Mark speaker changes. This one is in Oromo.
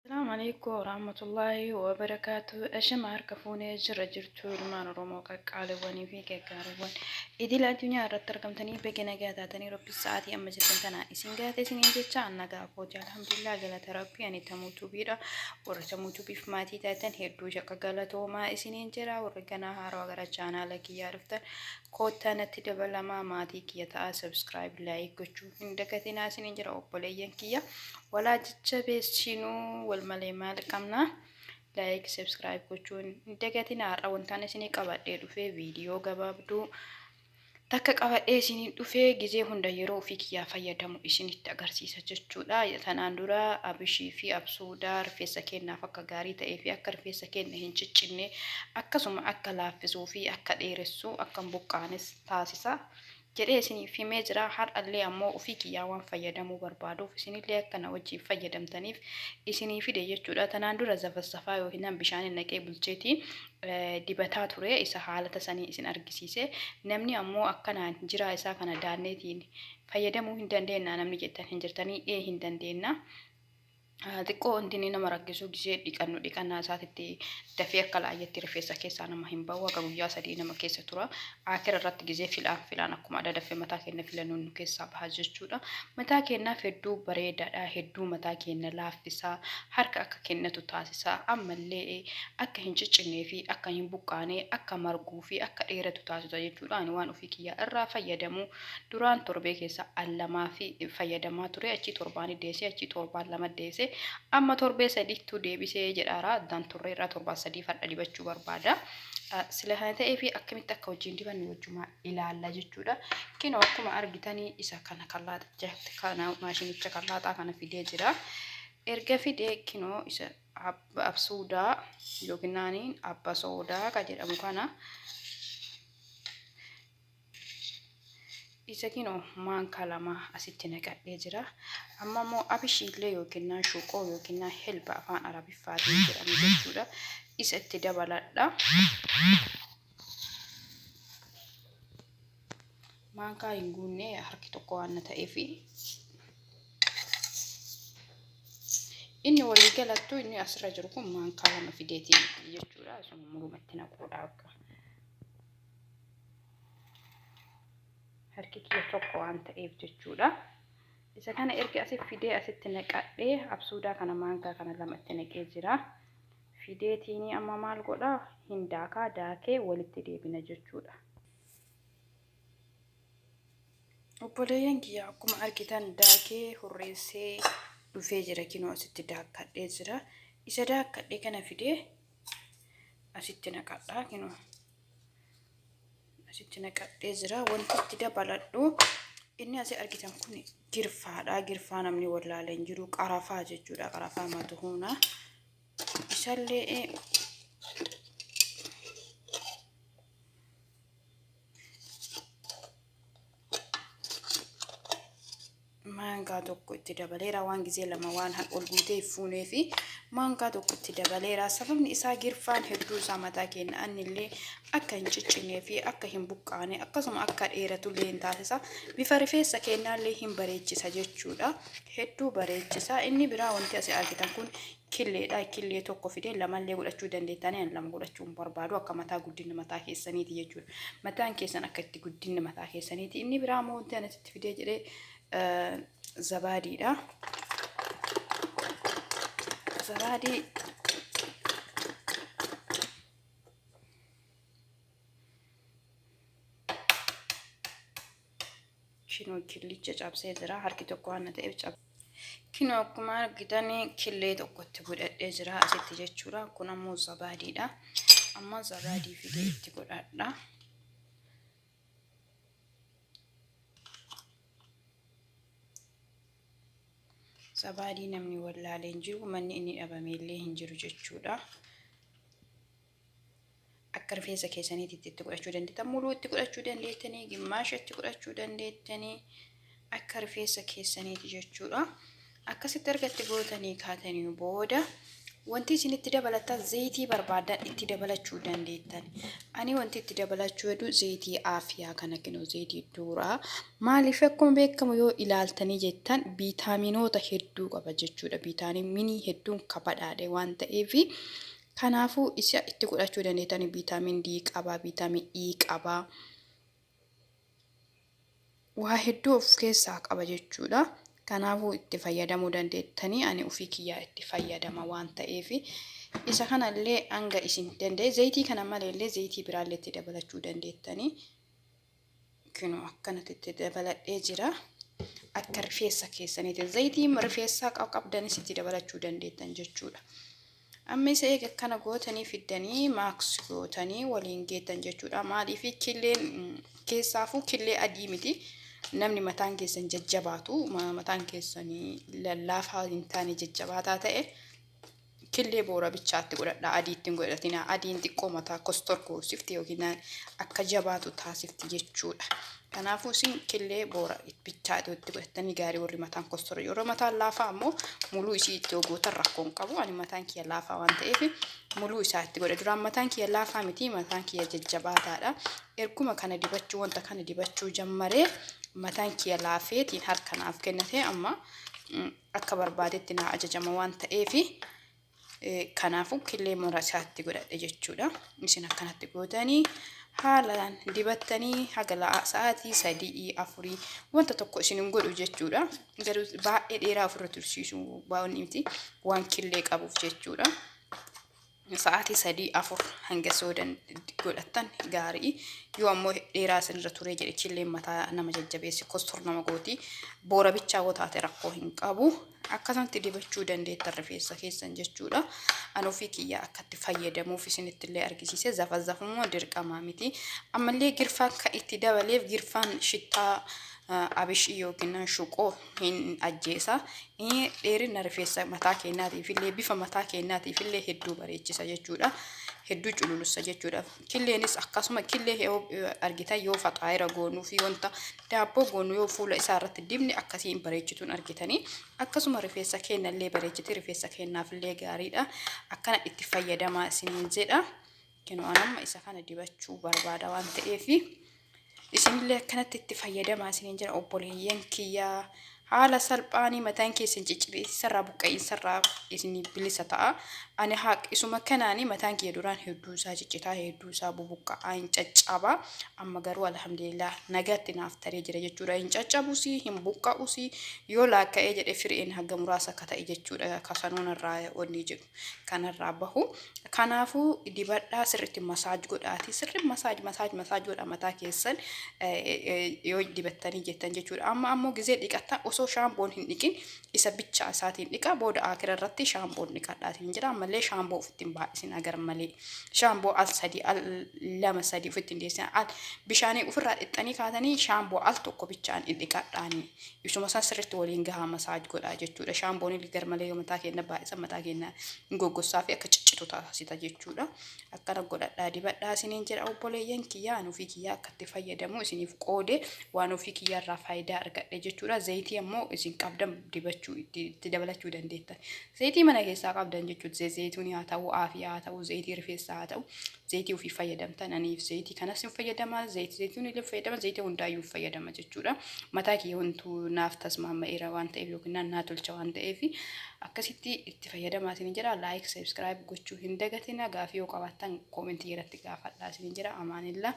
Speaker 1: Asalaamu alaikum warahmatullaahi wabarakaatu. Ashama harka fuunee jirra jirtu ilmaan Oromoo qaqqaaliwwanii fi gaggaariiwwan idil addunyaa irratti argamtanii baga nagaa taatanii rabbi sa'aatii amma jirtan tana isin gaate isiniin jecha an nagaa kooti alhamdulillah galata rabbi ani tamuu tubiidha. Warri tamuu tubiif maatii taatan hedduu shakka galatoomaa isiniin jira warri ganaa haarawaa gara chaanaala kiyyaa dhuftan koottaa natti dabalamaa maatii kiyya ta'aa subscribe like gochuu hin dagatinaa isiniin jira obboleeyyan kiyya. Walaa jajjabeessinuu wal malee maal qabna? Like subscribe gochuun hin dagatinaa. Har'a wantaan isinii qabadhee dhufee viidiyoo gabaabduu takka qabadhee isinii dhufee gizee hunda yeroo ofii kiyyaa fayyadamu isinitti agarsiisa jechuudha. Tanaan dura abishii fi absuudaa rifeensa keenyaaf akka gaarii ta'ee fi akka rifeensa keenya hin ciccinne akkasuma akka laaffisuu fi akka dheeressu akka hin buqqaanes taasisa. Jedhee isiniif himee jira. Har'allee ammoo ofii kiyyaa waan fayyadamuu barbaaduuf isinillee akka na wajjin fayyadamtaniif isinii fide jechuudha. Tanaan dura zafazzafaa yookiin bishaan naqee bulcheetii dibataa ture isa haalata sanii isin argisiise. Namni ammoo akkanaan jiraa isaa kana daanneetiin fayyadamuu hin dandeenna namni jettan hin jirtanii ee hin dandeenna. Xiqqoo wanti inni nama rakkisu gisee dhiqannu dhiqannaa isaatitti dafee akka laayyatti rifeensa keessaa nama hin bahu haga guyyaa sadii nama keessa tura. Akira irratti gisee filaan filaan akkuma adda dafee mataa keenya filannuun nu keessaa baha jechuudha. Mataa keenyaaf hedduu bareedaadha. Hedduu mataa keenya laaffisaa harka akka kennatu taasisa. Ammallee akka hin ciccinnee fi akka hin buqqaane akka marguu fi akka dheeratu taasisa jechuudha. Ani waan ofii kiyyaa irraa fayyadamu duraan torbee keessa al lamaa fi fayyadamaa ture achi torbaan deessee achi torbaan lama deesse amma torbee sadiittuu deebisee jedhaara addaan turre irraa torbaan sadii fadha dibachuu barbaada. Sila kana ta'ee fi akkamitti akka wajjin dibannu wajjuma ilaalla jechuudha. Kinoo akkuma argitanii isa kana kallaaxicha kana maashinicha kallaaxaa kana fidee jira. Erga fidee kinoo isa absuudaa yookiin naaniin abba soodaa ka jedhamu kana isa kinoo maankaa lama asitti naqadhee jira. Amma immoo abishiillee yookiin shuqoo yookiin helba afaan arabiffaatiin jedhamu jechuudha. Isa itti dabaladha. Maankaa hin guunne harki tokko waan na ta'eef. Inni walii galattu inni asirra jiru kun maankaa lama fideetiin jechuudha. Isuma murumatti naquudha akka. Harki kiyya tokko waan ta'eef jechuudha. Isa kana erga asi fidee asitti naqadhee absuudaa kana maankaa kana lama itti naqee jira. Fideetiinii amma maal godhaa? Hin daakaa daakee walitti deebina jechuudha. Obboleeyyan kiyya akkuma argitan daakee hurreessee dhufee jira. Kinoo asitti daakkadhee jira. Isa daakkadhee kana fidee asitti naqadhaa kinoo. Asitti naqadhee jira. Wanti itti dabaladhu inni asii argitan kun girfaadha. Girfaa namni wallaalee hin jiru. Qarafaa jechuudha. Qarafaa matuhuuna. Isallee maankaa tokko itti dabaleera waan gizee lama waan ol guutee fuunee fi maankaa tokko itti dabaleera. Sababni isaa girfaan hedduu isaa mataa keenya annillee akka hin ciccinee fi akka hin buqqaane akkasuma akka dheeratullee hin taasisa. Bifa rifeensa keenyaallee hin bareechisa jechuudha. Hedduu bareechisa. Inni biraa wanti asii argitan kun killeedha. Killee tokko fidee lamallee godhachuu dandeettanii ani lama godhachuu hin barbaadu akka mataa guddina mataa keessaniiti jechuudha. Mataan keessan akka itti guddina mataa keessaniiti. Inni biraa immoo wanti ani asitti fidee jedhee zabaadiidha. Zabaadii kinoo killicha cabsee jira. Harki tokko waan ta'eef cabsee. Kinoo akkuma argitan killee tokkotti godhadhee jira asitti jechuudha. Kun ammoo zabaadiidha. Amma zabaadii fidee itti godhadha. Zabaadii namni wallaalee hin jiru manni inni dhabame illee hin jiru jechuudha. Akka rifeensa keessaniitti itti godhachuu dandeettan muluu itti godhachuu dandeettanii gimmaasha itti godhachuu dandeettanii akka rifeensa keessaniiti jechuudha. Akkasitti erga itti gootanii kaatanii booda Wanti isin itti dabalatan zayitii barbaadan itti dabalachuu dandeettan. Ani wanti itti dabalachuu hedu zayitii aafiyaa kana kennu zayitii duuraa. Maaliif akkuma beekamu yoo ilaaltanii jettan viitaaminoota hedduu qaba jechuudha. Viitaaminii hedduun kabadhaadhe waan ta'eef kanaafuu isa itti godhachuu dandeettan. Viitaamin D qaba, viitaamin E qaba. Waa hedduu of keessaa qaba jechuudha. Kanaafuu itti fayyadamuu dandeettanii, ani ofii kiyyaa itti fayyadama waan ta'eef isa kanallee hanga isin danda'e zayitii kana maleellee zayitii biraallee itti dabalachuu dandeettanii. Kunoo akkanatti itti dabaladhee jira. Akka rifeensa keessaniiti. Zayitii rifeensaa qabdanis itti dabalachuu dandeettan jechuudha. Amma isa eega akkana gootanii fiddanii mix gootanii waliin geettan jechuudha. Maaliif killeen keessaafuu killee adii miti. Namni mataan keessan jajjabaatu, mataan keessan lallaafaa hin taane, jajjabaataa ta'e, killee boora bichaatti godhadha. Adii ittiin godhatina. Adiin xiqqoo mataa kostor goosifti yookiin akka jabaatu taasifti jechuudha. Kanaafuu isin killee boora bichaatti itti godhattanii gaarii warri mataan kostor. Yeroo mataan laafaa ammoo muluu isii itti gootan rakkoon qabu. Ani mataan kiyya laafaa waan ta'eef muluu isaa itti godha. Duraan mataan kiyya laafaa miti, mataan kiyya jajjabaataadha. Erguma kana dibachuu, wanta kana dibachuu jammaree mataan kiyya laafeetiin harka naaf kennate, amma akka barbaadetti naa ajajama waan ta'eef kanaafuu killee mura isaatti godhadhe jechuudha. Isin akkanatti gootanii haalaan dibattanii haga sa'aatii 3, 4 wanta tokko isin hin godhu jechuudha. Garuu baay'ee dheeraa ofirra tursiisuu waan miti, waan killee qabuuf jechuudha. Sa'aatii 3, 4 hanga soodan godhattan gaarii. Yoo ammoo dheeraa isinirra turee jedhe, killeen mataa nama jajjabeessi, kostor nama gooti. Boora bichaa yoo taate rakkoo hin qabu. Akkasumatti dibachuu dandeettan rifeensa keessan jechuudha. Ani ofii kiyyaa akkatti fayyadamuuf isinitti illee argisiise. Zafazafummoo dirqamaa miti. Ammallee girfaan kan itti dabaleef girfaan shittaa abishii yookiin shuqoo hin ajjeesa. Dheerina rifeensa mataa keenyaatiif illee, bifa mataa keenyaatiif illee hedduu bareechisa jechuudha. Hedduu cululussa jechuudha. Killeenis akkasuma, killee yoo argitan, yoo faxaayira goonuu fi wanta daabboo goonu yoo fuula isaa irratti dibne akkasiin bareechituun argitanii, akkasuma rifeensa keenya illee bareechiti, rifeensa keenyaaf illee gaariidha. Akkana itti fayyadamaa isiniin jedha. Kinoo amma isa kana dibachuu barbaada waan ta'eef isinillee akkanatti itti fayyadamaa isiniin jedha, obboleeyyan kiyyaa. Haala salphaanii mataan keessan ciccibeessarraa, buqqa'iinsarraa isinii bilisa ta'a. Ani isuma kanaanii mataan kiyya duraan hedduu isaa ciccitaa, hedduu isaa bubuqqa'aa, hin caccabaa. Amma garuu alhamdulillah nagaatti naaf taree jira jechuudha. Hin caccabus, hin buqqa'us, yoo laakka'ee jedhe firi'een haga muraasa akka ta'e jechuudha. Kasanuun irraa wanni jedhu kanarraa bahu. Kanaafuu dibadhaa, sirriitti massage godhaati. Sirri massage massage massage godha mataa keessan yoo dibattanii jettan jechuudha. Amma ammoo gizee dhiqattan osoo shaampoon hin dhiqin isa bichaa isaatiin dhiqa, booda akira irratti shaampoon dhiqadhaatiin jira. Ammallee shaampoo ofitti hin baay'isin agar malee. Shaampoo al sadii, al lama sadii ofitti hin deessin. Al bishaanii ofirraa dhixxanii kaatanii shaampoo al tokko bichaan hin dhiqadhaanii. Isuma san sirriitti waliin gahaa massage godhaa jechuudha. Shaampoon gar malee yoo mataa keenya baay'isan mataa keenya goggosaa fi akka ciccitu taasisa jechuudha. Akkana godhadhaa, dibadhaa isiniin jedha, obboleeyyan kiyyaa. Ani ofii kiyyaa akka itti fayyadamu isiniif qoode, waan ofii kiyyaa irraa faayidaa argadhe jechuudha. Zayitii ammoo isin qabdan dibachuu itti dabalachuu dandeettan. Zayitii mana keessaa qabdan jechuudha. Zayituun haa ta'u, aafiyaa haa ta'u, zayitii rifeensaa haa ta'u, zayitii ofii fayyadamtan. Aniif zayitii kanas hin fayyadama, zayitii zayituun illee fayyadama, zayitii hundaayyuu fayyadama jechuudha. Mataa kiyya wantu naaf tasmaama'eera waan ta'eef yookiin naa tolcha waan ta'eef akkasitti itti fayyadamaa isin jedha. Like, subscribe gochuu hin dagatina. Gaafii yoo qabaattan koomentii irratti gaafadhaa isin jedha. Amaanillaa.